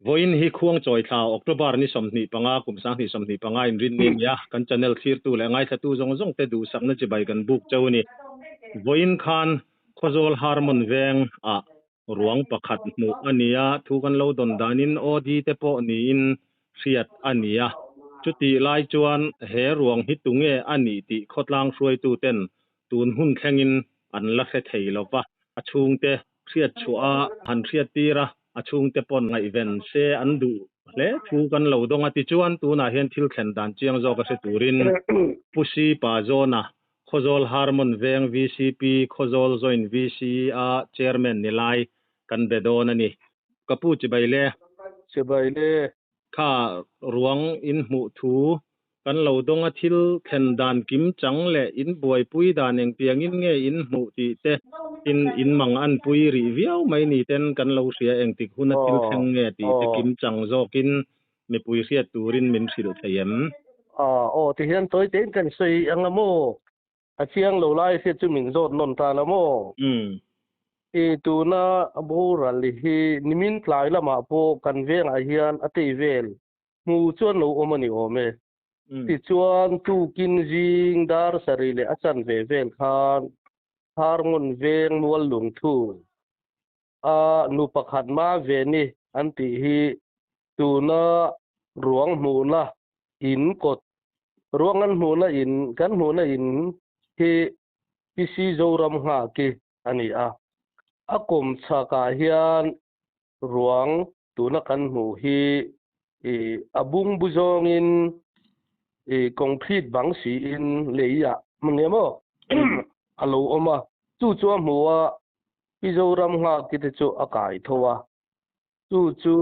Vawiin hi Khuangchawi thla October ni 25 kum 2025 inrinni a ni a, kan channel thlirtu leh ngaithlatu zawng zawng te duhsakna chibai kan buk cheu a ni. Vawiin khan Khawzawl Harmon veng ah ruang pakhat hmuh a ni a, thu kan lo dawn danin OD te pawh niin hriat a ni a. Chutih lai chuan he ruang hi tunge a nih tih khawtlang hruaitu ten tun hun thlengin an la hre thei lo va, a chhungte hriat chhuah a han hriat tir a, a chhungte pawn ngaihven se an duh hle thu kan lo dawng a. Tichuan tunah hian thil thlen dan chiang zawk a hre turin Pu Si Pa Zawna Khawzawl Harmon Veng VCP, Khawzawl Joint VC a Chairman ni lai kan be dawn a ni. Ka pu chibai le. Chibai le. Kha ruang in hmuh thu kan lo dawng a thil thlen dan kim chang leh in buaipui dan engtiangin nge in hmuh tih te in in mang an pui rih viau mai ni ten kan lo hria engtik huna thil thleng nge tih te kim chang zawkin mipui hriat turin min hrilh thei em? Aw tihian tawi tein kan sawi ang a maw? A chiang lo lai hriat chu min zawt nawn ta la maw? I tuna boral hi nimin tlai lamah pawh kan vengah hian a tei vel hmu chuan lo awm a ni awm e. Tichuan tukin zing dar sarih leh a chanve vel khan Harngun veng mual lungthu a nu pakhat ma ve ni an tih hi tuna ruang hmuhna in kawt ruang an hmuhna in kan hmuhna in hi PC Zoram Nghaki a ni a. A kum chhakah hian ruang tuna kan hmuh hi i a bungbu zawngin i concrete bang siin leiah hmang em aw a lo awm a. Chu chu a hmu a Pi Zoram Nghaki te chu a kai tho a. Chu chu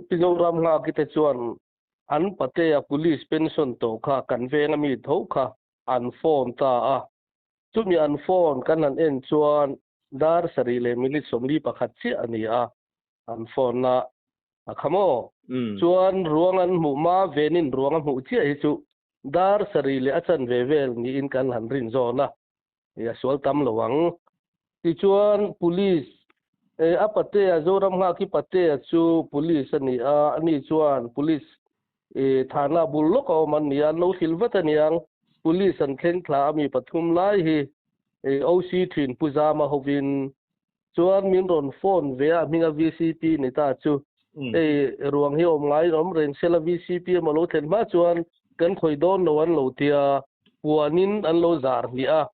Pi Zoram Nghaki te chuan an patea police pension tawh kha kan venga mi tho kha an phone ta a. Chumi an phone kan han en chuan dar sarih leh minute 41 chiah a ni a, an phone na a kha maw? Chuan ruang an hmuh hma venin ruang a hmuh chiah hi chu dar sarih leh a chanve vel niin kan han rin zawn a, a sual tam lo ang. Tichuan police a patea Zoram Nghaki patea chu police a ni a, ani chuan police Thana bul lawk a awm an ni a, an lo hrilh vat a niang. Police an thleng thla a mi pathum lai hi OC thin Pu Zama hovin chuan min rawn phone ve a, a hminga VCP ni ta chu. Hei ruang hi awm ngaiin awm reng sela VCP emaw lo thlen hma chuan kan khawih dawn lo an lo tia, puanin an lo zar hliah a.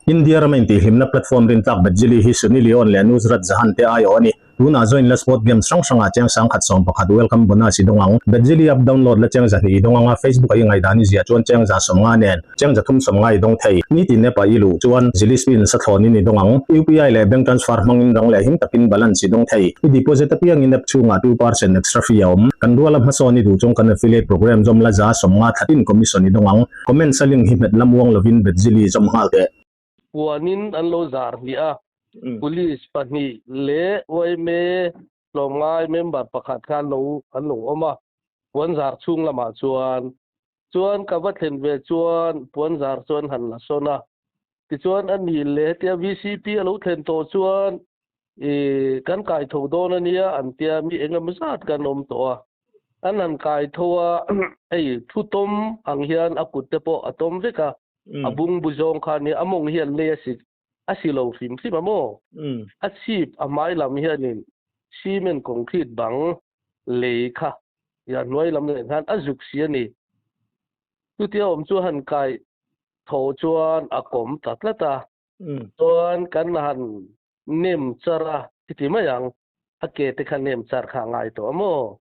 India rama intihhlimna platform rintlak Bajili hi Sunny Leone leh Nusrat Jahan te aiawh a ni. Tunah join la sport games hrang hrangah cheng 1111 welcome bonus i dawng ang. Bajili app download la cheng 200 i dawng ang a, Facebook a i ngaihdan i ziah chuan cheng 150 nen cheng 350 i dawng thei. Nitin app a i luh chuan Jili spin sathlawn in i dawng ang. UPI leh bank transfer hmangin rang leh him takin balance i dawng thei. I deposit apiangin app chhungah 2% extra fee a awm. Kan ruala hmasawn i duh chung kan affiliate program zawm la 150 thlatin commission i dawng ang. Comments a link hi hmet lam uang lovin Bethzili zawm nghal teh. Puanin an lo zar hnih a, Police pahnih leh yma tlawmngai member pakhat kha an lo an lo awm a, puan zar chhung lamah chuan. Chuan ka va thlen ve chuan puan zar chu an han la sawn a, tichuan a nih leh hetia VCP a lo thlen tawh chuan i kan kai tho dawn a nia an tia mi eng emaw zat kan awm tawh a, an han kai tho a hei thu tawm ang hian a kut te pawh a tawm vek a, a bungbu zawng kha nia a mawng hian lei a si a si lo hrim hrim a maw? A chhip a hmai lam hianin cement concrete bang lei kha ya hnuai lam leh khan a zuk si a ni. Chutia awm chu han kai tho chuan a kawm ta tlat a, chuan kan han nem char a i ti mai ang, a ke te kha nem char kha a ngai tawh a maw?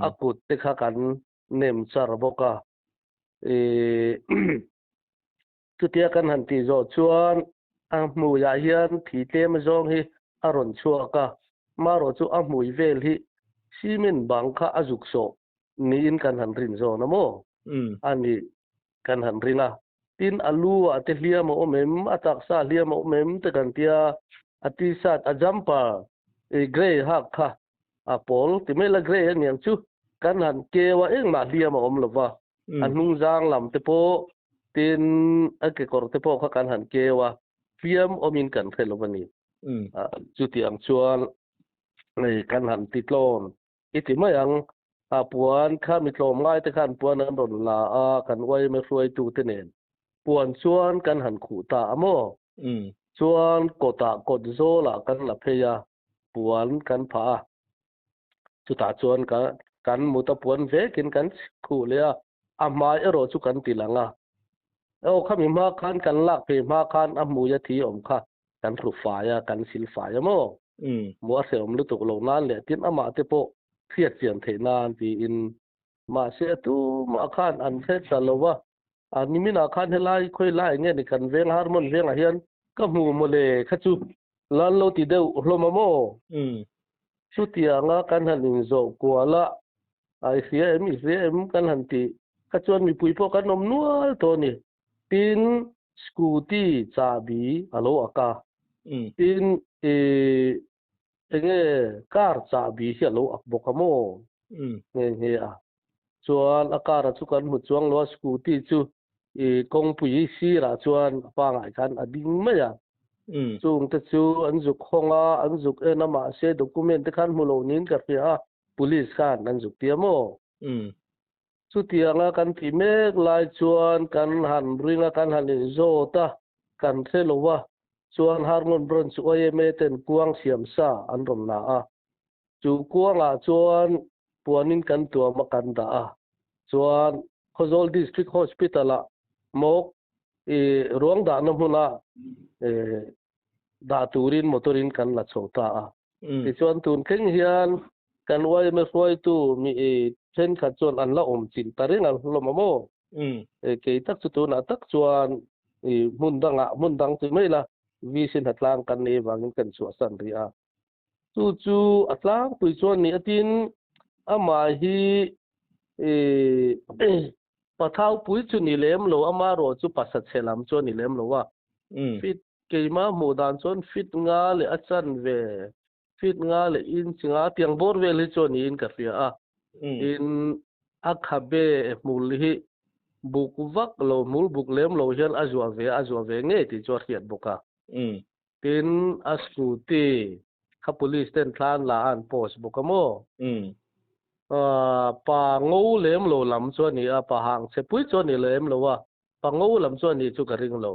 A kut te kha kan nem char bawk a, i chutia kan han tih zawh chuan a hmuiah hian thi tlem zawng hi a rawn chhuak a, marawh chu a hmui vel hi cement bang kha a zuk sawh niin kan han rin zawn a maw? A nih kan han ring a. Tin, a lu ah te hliam a awm em, a taksa hliam a awm em te kan tia, a t-shirt, a jumper i grey hak kha a pawl ti mai la grey a niang chu kan han keu a engmah hliam a awm lo va, a hnungzang lam te pawh tin a kekawr te pawh kha kan han keu a, hliam awmin kan hre lo a ni. Chutiang chuan kan han ti tlawn i ti mai ang. A puan kha mi tlawmngai te khan puan an rawn la a, kan yma hruaitute nen puan chuan kan han khuh ta a maw? Chuan kawtah kawt zawlah kan la phei a, puan kan phah a. Chutah chuan ka kan mut a puan vekin kan khuh leh a, a hmai erawh chu kan ti lang a. Aw khami hma khan kan lak phei hma khan a hmui a thi awm kha kan hru fai a, kan sil fai a maw? Hmuh a hrehawm lutuk lo nan leh tin amah te pawh hriat chian theih nan tiin mahse a tumah khan an hre ta lo a, a niminah khan helai khawi lai nge ni kan veng Harmon vengah hian ka hmu mawle kha chu Lan lo ti deuh hlawm a maw? Chutianga kan han inzawh kual a, a i hria em, i hria em kan han tih kha chuan mipui pawh kan awm nual tawh a ni. Tin, scooty chahbi a lo ak a, tin i enge car chahbi hi a lo ak bawk a maw? Nghe nghe a. Chuan a car a chu kan hmu chuang lo a, scooty chu i kawngpui sirah chuan a pangai khan a ding mai a. Chungte chu an zuk hawng a, an zuk en a mahse document te khan hmu lo niin ka hria a, police khan an zuk tia maw? Chutianga kan tih mek lai chuan kan han ring a, kan han inzawt a, kan hre lo a, chuan Harngon Branch yma ten kuang siam sa an rawn la a. Chu kuangah chuan puanin kan tuam a kan dah a, chuan Khawzawl District Hospital-ah mawk i ruang dahna hmuna dah turin motor-in kan la chho ta a. Tichuan tun thleng hian kan yma hruaitu mi thenkhat chuan an la awm chilh ta reng a hlawm a maw? Kei tak chu tunah tak chuan i hmun dangah hmun dang ti mai la VC hnatlang kan nei avangin kan chhuahsan rih a. Chu chu a tlangpui chuan ni atin amah hi pathaupui chu ni lem lo, amaherawh chu pasa chhe lam chu a ni lem lo a. Fit keimah hmuh dan chuan fit nga leh a chanve, fit nga leh inch nga tiang bawr vel hi chu a niin ka hria a. Tin, a khabe hmul hi buk vak lo, hmul buk lem lo hian a zuah ve a, a zuah ve ngei tih chu a hriat bawk a. Tin, a scooty kha police ten thlan la a an post bawk a maw? Pa ngo lem lo lam chu a ni a, pa hang chhe pui chu a ni lem lo a, pa ngo lam chu a ni chu ka ring lo.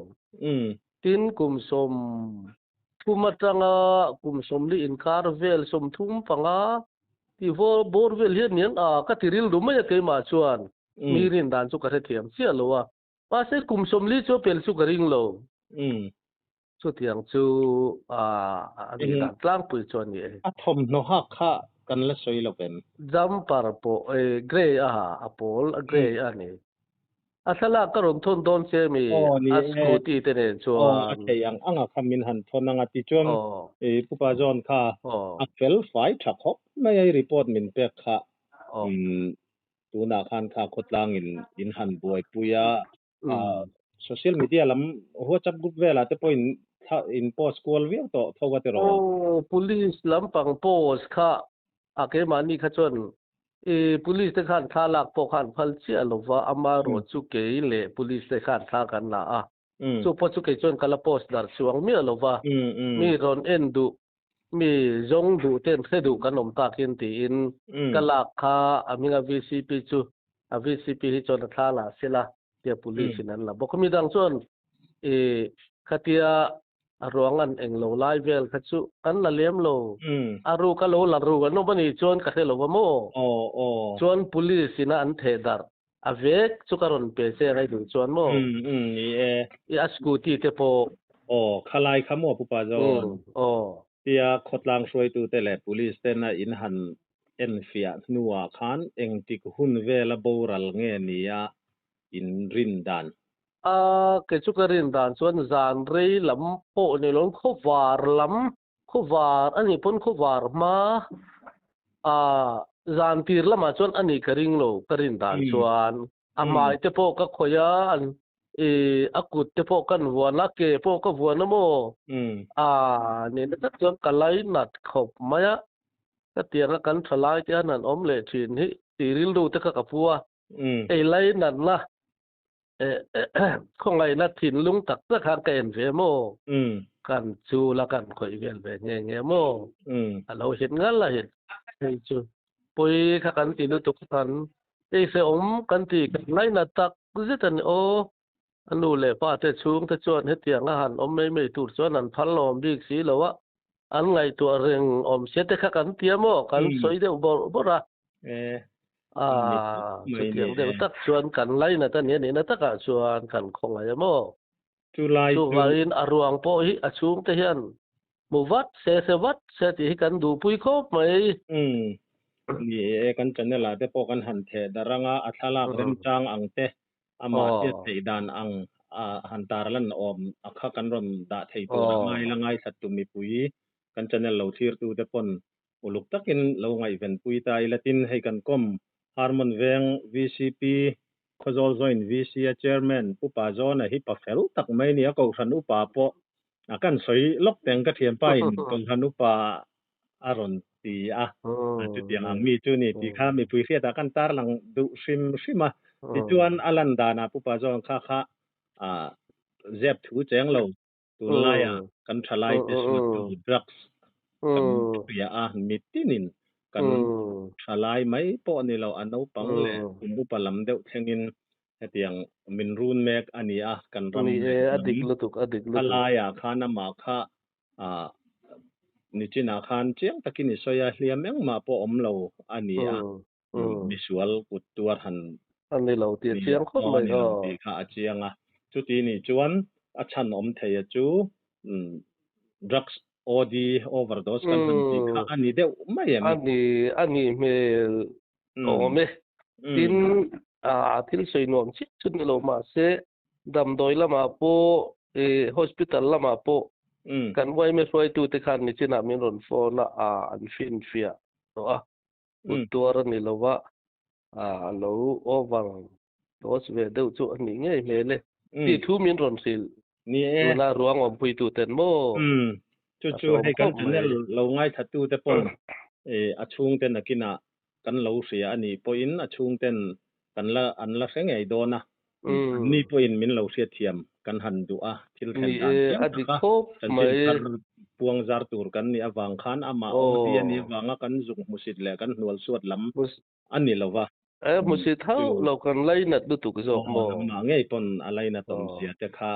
Tin, kum 30 atanga kum 40 inkar vel 35 tih bawr vel hian niang a ka ti rilru mai a keimah chuan mi rin dan chu ka hrethiam chiah lo a. Mahse kum 40 chu a pel chu ka ring lo. Chutiang chu a nih dan tlangpui chu a ni e. A thawmhnaw hak kha kan la sawi lo em? Jumper pawh grey a ha, a pawl a grey a ni. A thlalak ka rawn thawn dawn che mi a scooty te nen chuan. Aw a thei ang anga kha min han thawn anga tichuan Pupa John kha a fel fai tha khawp mai a i report min pek kha tunah khan kha khawtlangin in han buaipui a. Social media lam WhatsApp group velah te pawh in in post kual viau tawh tho a tiraw? Aw, police lampang post kha a keimahni kha chuan i police te khan thla lak pawh khan phal chiah lo va, amaherawh chu kei leh police te khan thla kan la a. Chu pawh chu kei chuan ka la post dar chuang miah lo va, mi rawn en duh, mi zawng duh ten hre duh kan awm takin tiin ka lak kha a hminga VCP chu a VCP hi chuan a thla la sela tia police in an la bawk a. Mi dang chuan i khatia a ruang an eng lo lai vel kha chu an la lem lo. A ruk a lo la ruk an awm a nih chuan ka hre lo va maw? Chuan police ina an theh darh a vek chu ka rawn pe che ngai duh chuan maw? Ni e. I a scooty te pawh. Aw, khalai kha maw Pupa Zawn? Aw. Tia khawtlang hruaitute leh police tena in han enfiah hnuah khan engtik hun vela boral nge nia in rin dan? A, kei chu ka rin dan chuan zan rei lam pawh ni lo, khawvar lam, khawvar a nih pawn khawvar hma, a, zan tir lamah chuan a nih ka ring lo, ka rin dan chuan. A hmai te pawh ka khawih a, an i a kut te pawh kan vuan a, ke pawh ka vuan a maw? A nihna tak chuan ka lainat khawp mai a, ka tianga kan tha lai te hian an awm leh thin hi tih rilru te kha ka pu a, ei lainatna khawngaihna thinlung tak tak khan ka en ve maw? Kan chul a kan khawih vel ve nghe nghe maw? A lo hit ngal a hit hei chu. Pawi kha kan ti lutuk kan ei hrehawm kan ti kan ngainat tak zet a ni aw. A nu leh pa te chhung te chuan hetiang a han awm mai mai tur chuan an phal lawm bik si lo a, an ngaihtuah reng awm sia te kha kan tia maw kan sawi deuh bawrh bawrh a. Aaa chutiang deuh tak chuan kan lainat a nia nihna takah chuan kan khawngaih a maw. Chuvangin a ruang pawh hi a chhung te hian hmu vat se se vat se tih hi kan duhpui khawp mai. Umm. Ni e, kan channel ah te pawh kan han theh darh anga a thlalak remchang ang te amah hriat theih dan ang a han tarlan awm a kha kan rawn dah thei tur a ngai la ngaithlat tu mipui kan channel lo thlir tu te pawn uluk takin lo ngaihven pui ta ila tin hei kan kawm Harmon Veng VCP Khawzawl Joint VC a Chairman Pu Pazawna hi pa fel tak mai a ni a, Kohhran Upa pawh a kan sawi lawk teng ka thianpa in Kohhran Upa a rawn ti a, chutiang ang mi chu ni tih kha mipui hriatah kan tarlang duh hrim hrim a, tichuan a lan danah Pu Pazawn kha kha zep thu cheng lo tunlaia kan thalaite suatu drugs kan hria a, mitinin kan thalai mai pawh ni lo a naupang leh kum upa lam deuh thlengin hetiang min run mek a ni a, kan ram leh hnam thalaiah khan amah kha nichinah khan chiang takin i sawi a, hliam engmah pawh awm lo a ni a, misual kut tuar han A ni lo tih a chiang khawp mai. A ni lo tih kha a chiang a. Chuti nih chuan a chhan awm thei a chu drugs OD, overdose kan han tih kha a ni deuh mai em? A ni, a nih hmel awm e. Tin, thil sawi nuam chiah chu ni lo mahse damdawi lamah pawh hospital lamah pawh kan yma hruaitute khan nichinah min rawn phone a, an finfiah tawh a. Kut tuar a ni lo va, a lo over dose ve deuh chu a nih ngei hmel e. Tih thu min rawn hrilh tuna ruang awmpuitu ten maw? Chu chu hei kan channel lo ngaithla te pawn a chhungte nakinah kan lo hria a nih pawhin a chhungten kan la an la hre ngei dawn a. Ni pawhin min lo hriatthiam kan han duh a, thil thlen dan chiang taka chanchin thar puang zar tur kan nih avang khan amah awmti a nih avanga kan zuk hmusit leh kan hnual suat lam a ni lo va. Hmusit hauh lo kan lainat lutuk zawk maw? Nangmah ngei pawn a lainat awmzia te kha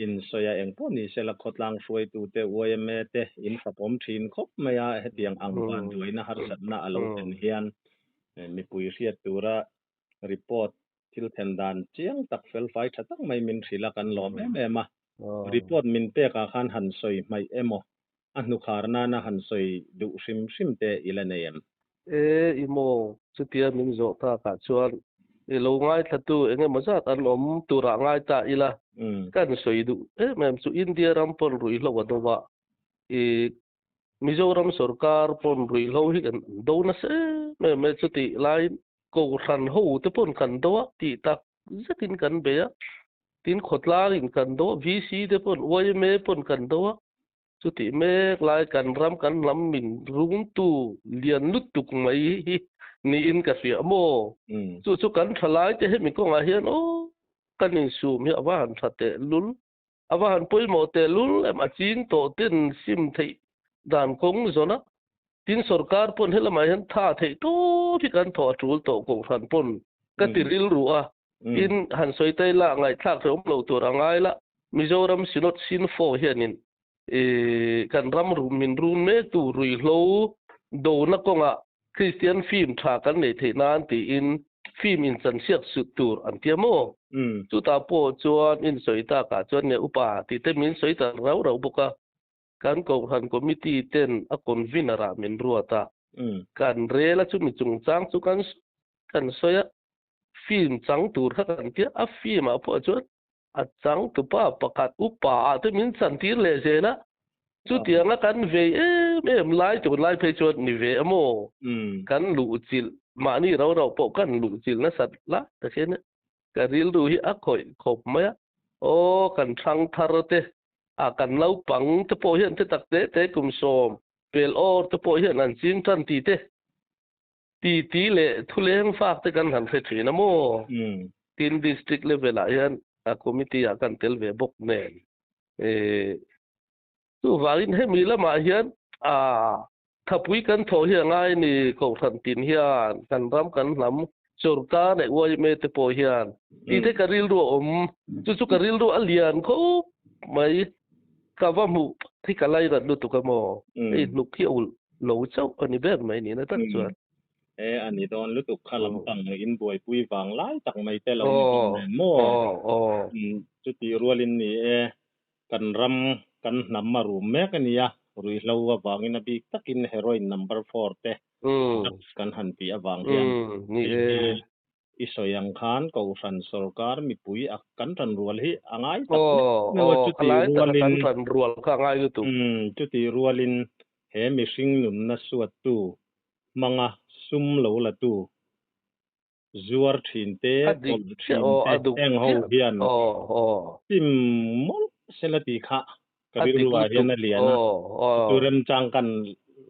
insawi a eng pawh ni sela khawtlang hruaitute yma te in fakawm thin khawp mai a, hetiang ang vanduaina harsatna a lo thlen hian mipui hriat tura report thil thlen dan chiang tak felfai tha tak mai min hrilh a kan lawm em em a. Report min pek ah khan han sawi hmaih emaw a hnukhar nana han sawi duh hrim hrim te i la nei em? E i maw chutia min zawh tak ah chuan i lo ngaithlatu eng emaw zat an awm turah ngai ta ila kan sawi duh em em chu India ram pawn ruihhlo a do a i Mizoram sorkar pawn ruihhlo hi kan do nasa em em e chutih laiin Kohhran ho te pawn kan do a tih tak zetin kan bei a, tin khawtlangin kan do a, VC te pawn yma pawn kan do a, chutih mek lai kan ram kan hnam min rungtu lian lutuk mai hi niin ka hria maw? Chu chu kan thalai te hemi kawngah hian aw kan insum hi a va han tha tehlul A va han pawimawh tehlul em a ching tawh ten sim theih dan kawng zawn a, tin sorkar pawn helamah hian tha theih tawp hi kan thawh a tul tawh kohhran pawn ka ti rilru a, tin han sawi ta ila ngaihthlak hrehawm lo tur a ngai la, Mizoram Synod Synfo hianin kan ram min run mektu ruihhlo dona kawngah Kristian film tha kan neih theih nan tiin film inchansiak sut tur an tia maw? Chutah pawh chuan in sawi takah chuan nge upa tih te min sawi ta rau rau bawk a, kan Kohhran Committee ten a convener ah min ruat a, kan rel a chumi chungchang chu kan kan sawi a, film chang tur kha kan tia, a film ah pawh chuan A changtupa pakhat upa ah te min chantir leh zel a, chutianga kan vei em em lai tur lai phei chuan ni ve emaw kan luhchilh mahni ro ro pawh kan luhchilh nasat lai tak hian ka rilru hi a khawih khawp mai a, aw kan thlang thar te a kan naupang te pawh hian te tak te te kum sawm pel awr te pawh hian an ching tan ti te Titi leh thuleng fak te kan han hre thin a maw? Tin district level ah hian a committee ah kan tel ve bawk nen. Chuvangin hemi lamah hian Thapui kan thawh hi a ngai ni Kohhran tin hian kan ram kan hnam sorkar leh yma te pawh hian tih te ka rilru a awm. Chu chu ka rilru a lian khawp mai. Ka va hmuh hi ka lairat lutuk a maw? Hei hnuk hi a ulh lo chauh a ni ber mai nihna tak chuan. E a ni dawn lutuk kha lampang in buaipui vang lai tak mai te lo ni dawn nen maw? Chutih rualin ni e kan ram kan hnam a rum mek a nia, ruihhlo avangin a bik takin heroin number four te drugs kan han tih avang hian hei hi i sawi ang khan Kohhran sorkar mipui a kan tan rual hi a ngai tak meuh a, chutih rualin chutih rualin he mihring nunna suattu hmanga sum lo latu zuar thin te, tawlh thin te heng ho hian sim mawlh sela tih kha ka rilru ah hian a lian a, chu remchang kan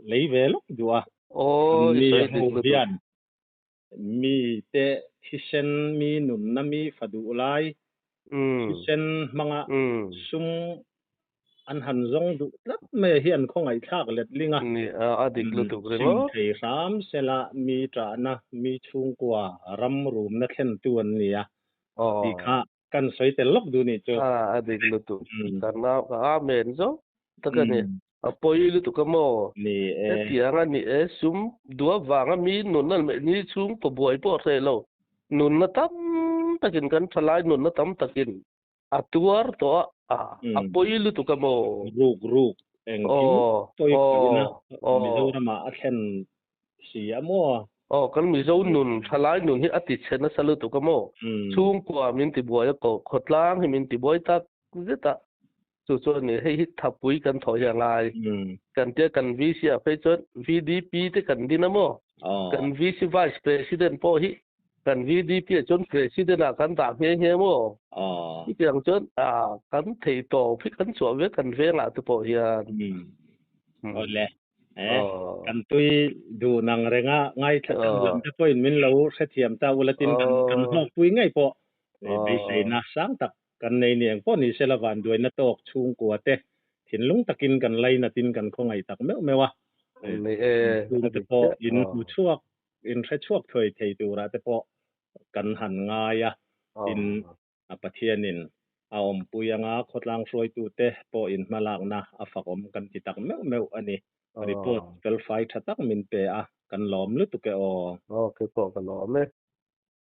lei ve lawk duh a, mi ho hian mi te thisen, mi nunna, mi fa duh lai thisen hmanga sum an han zawng duh tlat mai hi an khawngaihthlak letling a. A dik lutuk ringawt. Sim thei hram sela mi ṭahna, mi chhungkua ram rumna thlentu an ni a tih kha kan sawi tel lawk duh nih chu. A dik lutuk. Ka nau ka amen zawk tak a ni. A pawi lutuk a maw? Ni e. Hetiang a ni e, sum duh avanga mi nunna leh ni chhungkaw buai pawh hreh lo, nunna tam takin kan thalai nunna tam takin a tuar tawh a, a pawi lutuk a maw? Ruk ruk engkim pawi khawihna Mizoramah a thlen si a maw? Aw, kan Mizo nun, thalai nun hi a ti chhe nasa lutuk a maw? Chhungkua min ti buai a, khawtlang hi min ti buai tak zet a. Chu chuan ni hei hi thapui kan thawh hi a ngai. Kan tia kan VC ah phei chuan VDP te kan din a maw? Kan VC Vice President pawh hi kan VDP ah chuan President ah kan dah nghe nghe maw? Chutiang chuan kan thei tawp hi kan chhuah ve kan vengah te pawh hian. Awle. Kan tui duh nang renga ngaithla tan lam te pawhin min lo hrethiam ta ula tin kan hlawkpui ngei pawh beiseina sang tak Kan nei ni eng pawh ni sela vanduaina tawk chhungkua te thinlung takin kan lainatin kan khawngaih tak meuh meuh a. Chhungte pawh in hmu chhuak, in hre chhuak thuai thei turah te pawh kan han ngai a. Tin, Pathianin a awmpui anga khawtlang hruaitute pawh in hmalakna a fakawm kan ti tak meuh meuh a ni. Report felfai tha tak min pe a, kan lawm lutuk e aw. Aw, keipawh ka lawm e.